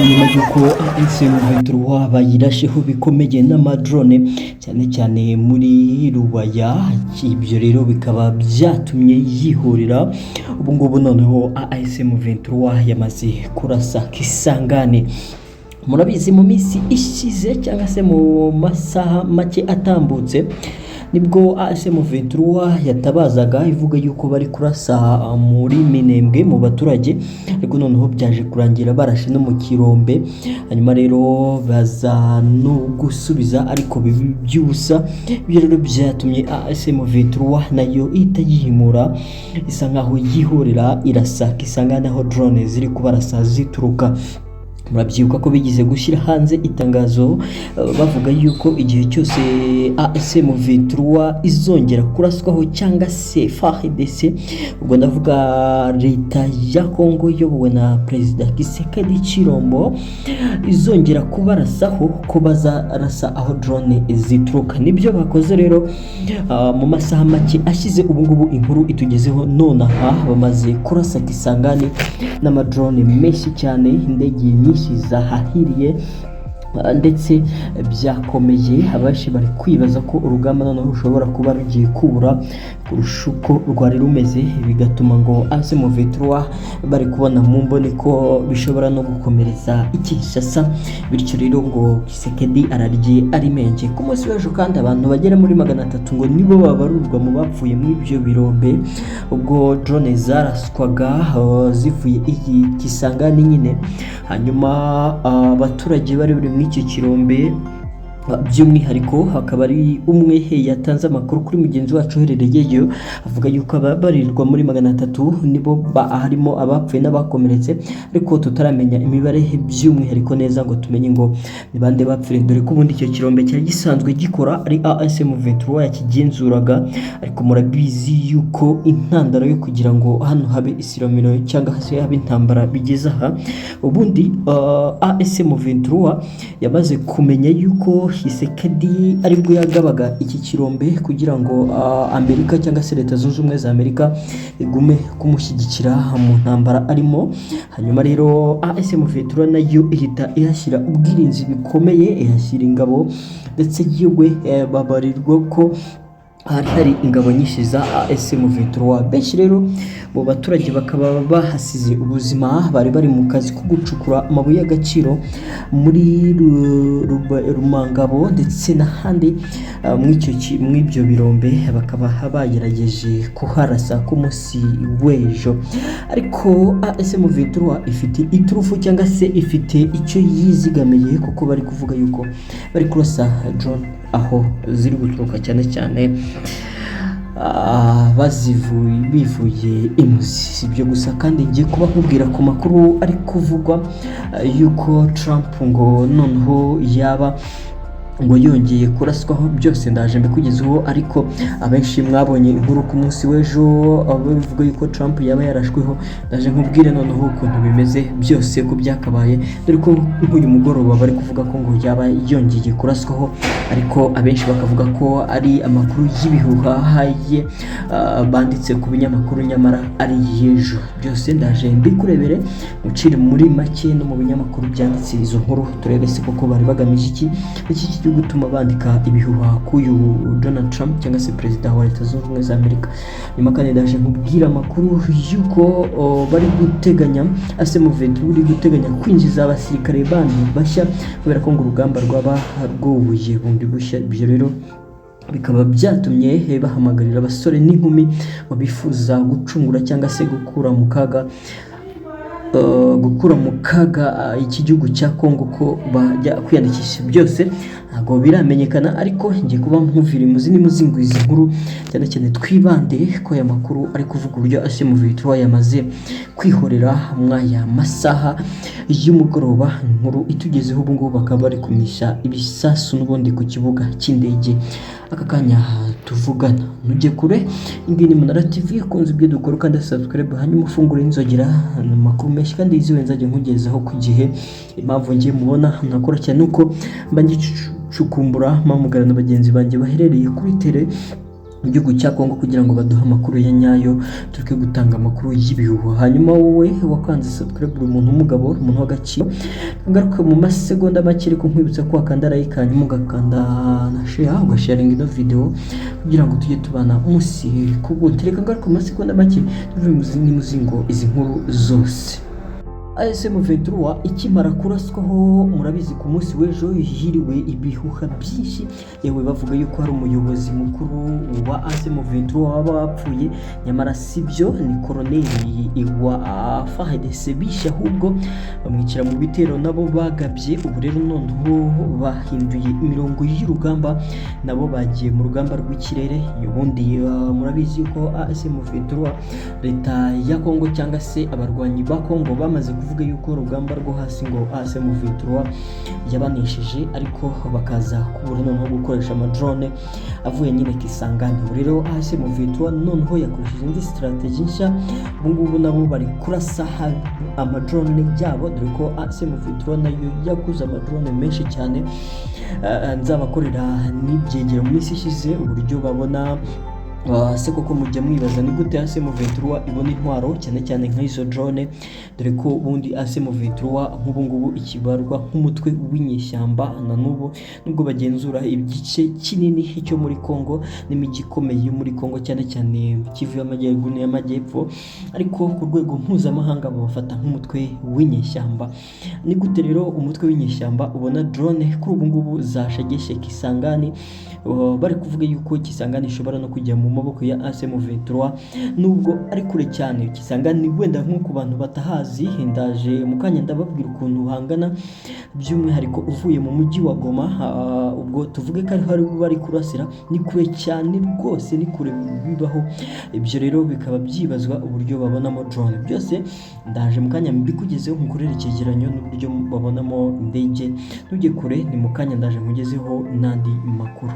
Nyuma y'uko M23 bayirasheho bikomeye n'amadrone, cyane cyane muri Rubaya, ibyo rero bikaba byatumye yihorera. Ubu ngubu noneho AFC M23 yamaze kurasa Kisangani. Murabizi, mu minsi ishize cyangwa se mu masaha make atambutse, nibwo AFC M23 yatabazaga ivuga yuko bari kurasa muri Minembwe mu baturage, ariko noneho byaje kurangira barashe no mu kirombe. Hanyuma rero baza no gusubiza, ariko bibi by'ubusa. Ibyo rero byatumye AFC M23 nayo ihita yihimura, isa nkaho yihorera, irasa Kisangani aho drone ziri kubarasa zituruka. Murabyibuka ko bigize gushyira hanze itangazo bavuga yuko igihe cyose AFC M23 izongera kuraswaho cyangwa se FARDC, ubwo ndavuga leta ya Kongo iyobowe na Perezida Tshisekedi Tshilombo, izongera kubarasaho, ko bazarasa aho drone zituruka. Nibyo bakoze rero mu masaha make ashize. Ubu ngubu inkuru itugezeho nonaha, bamaze kurasa Kisangani n'amadrone menshi cyane, indege nyinshi zahahiriye, ndetse byakomeye. Abenshi bari kwibaza ko urugamba noneho rushobora kuba rugiye kubura kurusha uko rwari rumeze, bigatuma ngo AFC M23 bari kubona mu mboni ko bishobora no gukomeretsa i Kinshasa. Bityo rero ngo Tshisekedi ararye ari menge. Ku munsi w'ejo kandi abantu bagera muri 300 ngo nibo babarurwa mu bapfuye muri ibyo birombe, ubwo drone zaraswaga zivuye iyi Kisangani nyine. Hanyuma abaturage bari bari muri icyo kirombe, by'umwihariko hakaba ari umwe yatanze amakuru kuri mugenzi wacu uherereyeyo, avuga yuko ababarirwa muri 300 nibo harimo abapfuye n'abakomeretse, ariko tutaramenya imibare by'umwihariko neza ngo tumenye ngo ni bande bapfiriye, dore ko ubundi icyo kirombe cyari gisanzwe gikora ari AFC M23 yakigenzuraga. Ariko murabizi yuko intandaro yo kugira ngo hano habe isiramiro cyangwa se habe intambara bigeze aha, ubundi AFC M23 yamaze kumenya yuko Tshisekedi aribwo yagabaga iki kirombe kugira ngo Amerika cyangwa se Leta Zunze Ubumwe za Amerika igume kumushyigikira mu ntambara arimo. Hanyuma rero AFC M23 nayo ihita ihashyira ubwirinzi bikomeye, ihashyira ingabo, ndetse yewe babarirwa ko hari hari ingabo nyinshi za AFC M23. Benshi rero mu baturage bakaba bahasize ubuzima, bari bari mu kazi ko gucukura amabuye y'agaciro muri Rumangabo ndetse n'ahandi mw'ibyo birombe, bakaba bagerageje kuharasa ku munsi w'ejo. Ariko AFC M23 ifite iturufu cyangwa se ifite icyo yizigamiye, kuko bari kuvuga yuko bari kurasa drone aho ziri guturuka cyane cyane bazivuye bivuye imuzi. Si ibyo gusa kandi, ngiye kuba nkubwira ku makuru ari kuvugwa yuko Trump ngo noneho yaba ngo yongeye kuraswaho. Byose ndaje mbikugezeho, ariko abenshi mwabonye inkuru ku munsi w'ejo bavuga yuko Trump yaba yarashweho. Ndaje nkubwire noneho ukuntu bimeze byose ko byakabaye, dore ko nk'uyu mugoroba bari kuvuga ko ngo yaba yongeye kuraswaho, ariko abenshi bakavuga ko ari amakuru y'ibihuha ye banditse ku binyamakuru, nyamara ari y'ejo. Byose ndaje mbikurebere mucire muri make no mu binyamakuru byanditse izo nkuru, turebe se koko bari bagamije iki, iki kigiye gutuma bandika ibihuha k'uyu Donald Trump cyangwa se perezida wa Leta Zunze Ubumwe za Amerika. Nyuma kandi ndaje nkubwira amakuru y'uko bari guteganya, AFC M23 uri guteganya kwinjiza abasirikare bandi bashya, kubera ko ngo urugamba rwaba rwubuye bundi bushya. Ibyo rero bikaba byatumye bahamagarira abasore n'inkumi bifuza gucungura cyangwa se gukura mu kaga iki gihugu cya Kongo ko bajya kwiyandikisha. Byose ntabwo biramenyekana, ariko ngiye kuba nkuvira imuzi n'imuzingo izi nkuru, cyane cyane twibande ko aya makuru ari kuvuga uburyo AFC M23 yamaze kwihorera mw'aya masaha y'umugoroba. Inkuru itugezeho ubu ngubu, bakaba bari kumisha ibisasu n'ubundi ku kibuga cy'indege aka kanya tuvugana. Ntujye kure, iyi ni Munara TV. Ukunze ibyo dukora, kandi subscribe, hanyuma ufungure inzogera. Amakuru menshi kandi yizewe nzajya nkugezaho ku gihe. Impamvu ngiye mubona nakora cyane uko mba ngicukumbura, mpamagara na bagenzi banjye baherereye kuri terrain. Mu gihugu cya Kongo kugira ngo baduhe amakuru ya nyayo, tureke gutanga amakuru y'ibihuha. Hanyuma wowe wakanze subscribe, uri umuntu w'umugabo, uri umuntu w'agaciro. Ngaruka mu masegonda make, ariko nkwibutsa ko wakanda like, hanyuma ugakanda na share, ugasharinga ino video kugira ngo tujye tubana umunsi ku wundi. Reka ngaruka mu masegonda make tuve n'umuzingo izi nkuru zose. AFC M23 ikimara kuraswaho, murabizi, ku munsi w'ejo hiriwe ibihuha byinshi, yewe bavuga yuko hari umuyobozi mukuru wa AFC M23 waba wapfuye, nyamara sibyo. Ni koroneli wa FARDC bishe, ahubwo bamwicira mu bitero nabo bagabye. Ubu rero noneho bahinduye imirongo y'urugamba, nabo bagiye mu rugamba rw'ikirere. Ubundi murabizi yuko AFC M23, leta ya Kongo cyangwa se abarwanyi ba Kongo bamaze kuvuga yuko urugamba rwo hasi ngo AFC M23 yabanesheje, ariko bakaza kubura noneho gukoresha amadrone avuye nyine Kisangani. Ubu rero AFC M23 noneho yakoresheje indi strategy nshya. Ubu ngubu nabo bari kurasa amadrone yabo, dore ko AFC M23 nayo yaguze amadrone menshi cyane. Nzabakorera n'ibyegero mu minsi ishize uburyo babona. Se koko mujya mwibaza ni gute AFC M23 ibona intwaro, cyane cyane nk'izo drone, dore ko ubundi AFC M23 nk'ubu ngubu ikibarwa nk'umutwe w'inyeshyamba na n'ubu, nubwo bagenzura igice kinini cyo muri Congo n'imijyi ikomeye yo muri Congo, cyane cyane Kivu y'Amajyaruguru n'iy'Amajyepfo, ariko ku rwego mpuzamahanga babafata nk'umutwe w'inyeshyamba? Ni gute rero umutwe w'inyeshyamba ubona drone kuri ubu ngubu zashegeshe Kisangani? Bari kuvuga yuko Kisangani ishobora no kujya mu maboko ya AFC M23, nubwo ari kure cyane. Kisangani wenda nko ku bantu batahazi, ndaje mu kanya ndababwira ukuntu hangana, by'umwihariko uvuye mu mujyi wa Goma, ubwo tuvuge ko ariho ari bari kurasira, ni kure cyane rwose, ni kure bibaho. Ibyo rero bikaba byibazwa uburyo babonamo drone. Byose ndaje mu kanya mbikugezeho, nkukorere icyegeranyo n'uburyo babonamo indege. Ntujye kure, ni mu kanya ndaje nkugezeho n'andi makuru.